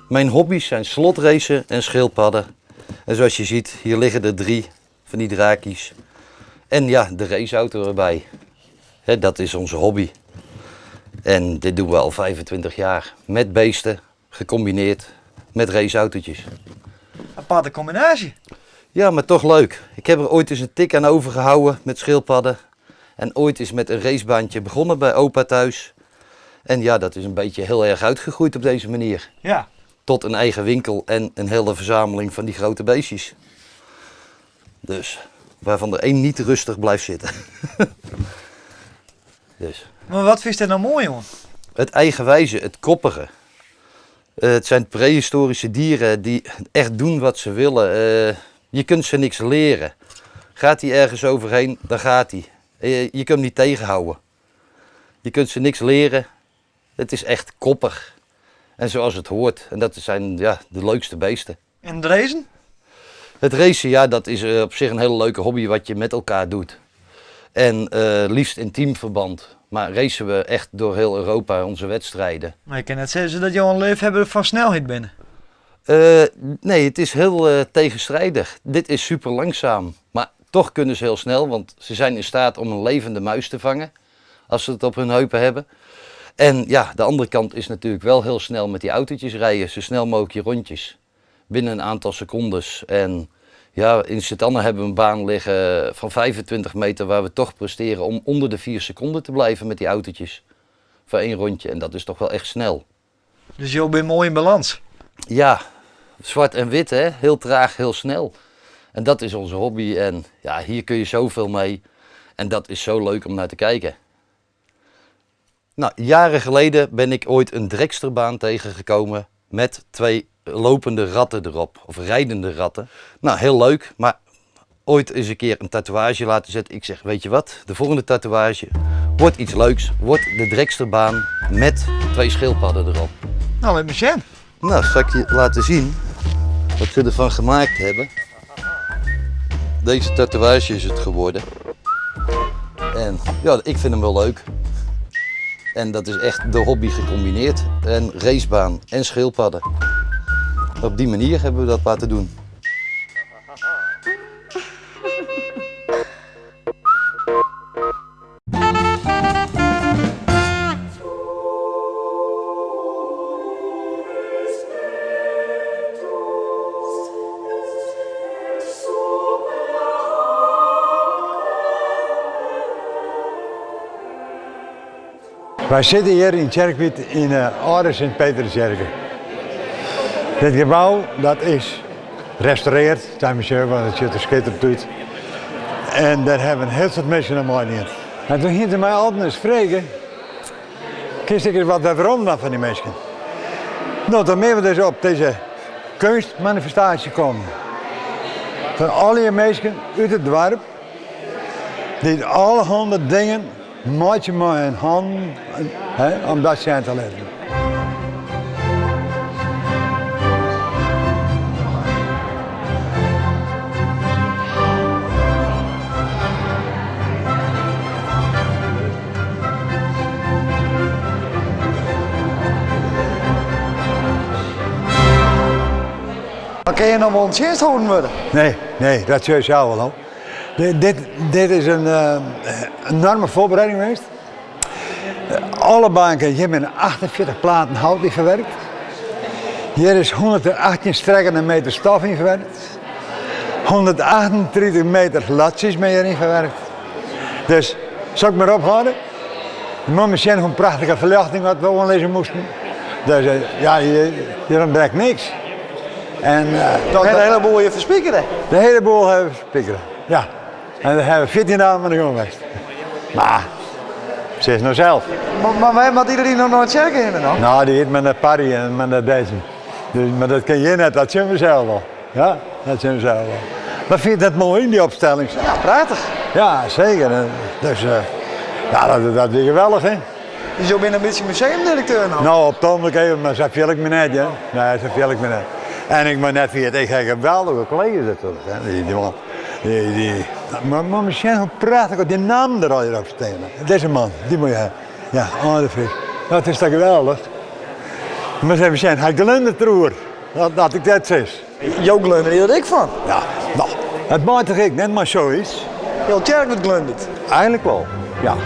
Mijn hobby's zijn slotracen en schildpadden. En zoals je ziet, hier liggen er drie van die draakjes. En ja, de raceauto erbij. Hè, dat is onze hobby. En dit doen we al 25 jaar. Met beesten, gecombineerd met raceautootjes. Aparte combinatie. Ja, maar toch leuk. Ik heb er ooit eens een tik aan overgehouden met schildpadden. En ooit eens met een racebaantje begonnen bij opa thuis. En ja, dat is een beetje heel erg uitgegroeid op deze manier. Ja. Tot een eigen winkel en een hele verzameling van die grote beestjes. Dus, waarvan er één niet rustig blijft zitten. Dus. Maar wat vind je er nou mooi, jongen? Het eigenwijze, het koppige. Het zijn prehistorische dieren die echt doen wat ze willen. Je kunt ze niks leren. Gaat hij ergens overheen, dan gaat hij. Je kunt hem niet tegenhouden. Je kunt ze niks leren. Het is echt koppig. En zoals het hoort. En dat zijn, ja, de leukste beesten. En het racen? Het racen, ja, dat is op zich een hele leuke hobby wat je met elkaar doet. En liefst in teamverband. Maar racen we echt door heel Europa onze wedstrijden. Maar je kan net zeggen dat jou een liefhebber van snelheid bent. Nee, het is heel tegenstrijdig. Dit is super langzaam. Maar toch kunnen ze heel snel, want ze zijn in staat om een levende muis te vangen. Als ze het op hun heupen hebben. En ja, de andere kant is natuurlijk wel heel snel met die autootjes rijden. Zo snel mogelijk je rondjes. Binnen een aantal secondes. En ja, in Sint-Anne hebben we een baan liggen van 25 meter waar we toch presteren om onder de 4 seconden te blijven met die autootjes. Voor één rondje. En dat is toch wel echt snel. Dus je bent mooi in balans? Ja, zwart en wit hè. Heel traag, heel snel. En dat is onze hobby. En ja, hier kun je zoveel mee. En dat is zo leuk om naar te kijken. Jaren geleden ben ik ooit een dragsterbaan tegengekomen met 2 lopende ratten erop, of rijdende ratten. Heel leuk, maar ooit eens een keer een tatoeage laten zetten. Ik zeg, weet je wat, de volgende tatoeage wordt iets leuks, wordt de dragsterbaan met 2 schildpadden erop. Nou, laat me zien. Zal ik je laten zien wat ze ervan gemaakt hebben. Deze tatoeage is het geworden. En ja, ik vind hem wel leuk. En dat is echt de hobby gecombineerd. En racebaan en schildpadden. Op die manier hebben we dat laten doen. Wij zitten hier in Tjerkwyt in de oude Sint-Peterskerk. Dit gebouw dat is gerestaureerd, zijn we zeker, want het ziet er schitterend uit. En daar hebben heel veel mensen naar mij niet. En toen gingen ze mij altijd eens vragen, kies ik eens wat waarom dan van die mensen. Dan moeten we dus op deze kunstmanifestatie komen. Van al die mensen uit het dorp, die allerhande dingen maatje maar in handen, hè, om dat zijn te leren. Maar kun je nog wel een houden worden? Nee, nee, dat zul je zelf wel hoor. Dit is een enorme voorbereiding geweest. Alle banken, hier zijn 48 platen hout in verwerkt. Hier is 118 strekkende meter stof in verwerkt. 138 meter latjes mee erin verwerkt. Dus, zal ik maar ophouden? Je moet misschien een prachtige verlichting wat we aanlezen moesten. Dus ja, hier ontbreekt niks. En Toch de hele boel hier verspiekeren? De hele boel hebben we verspiekeren, ja. En daar hebben we 14 dagen aan de gang geweest. Maar, ze is nou zelf. Maar wij had iedereen nog nooit zeker in dan? Nou, die eet met een party en met een deze. Dus, maar dat ken je net, dat zien we zelf wel. Ja, dat zien we zelf wel. Maar vind je dat mooi, die opstelling? Ja, prachtig. Ja, zeker. Dus ja, dat is geweldig, hè? Dus je bent een beetje museumdirecteur nou? Nou, op het ogenblik even, maar zo viel ik me net, hè? Nee, zo viel ik me net. En ik moet net vergeten, ik heb geweldige collega's natuurlijk. Hè? Die, die man, die, die, maar, maar misschien hoe prachtig die naam er al hier op staan. Deze man, die moet je hebben. Ja, Arne de Vries. Dat is toch geweldig? Moatst even sjen, hy glundert deroer dat, dat ik dat sis. Jo glunderje der ek fan? Ja, no, dat mei toch ek net mei soiets? Hiel tsjerk wurdt glunderd. Eigenlik wol, ja.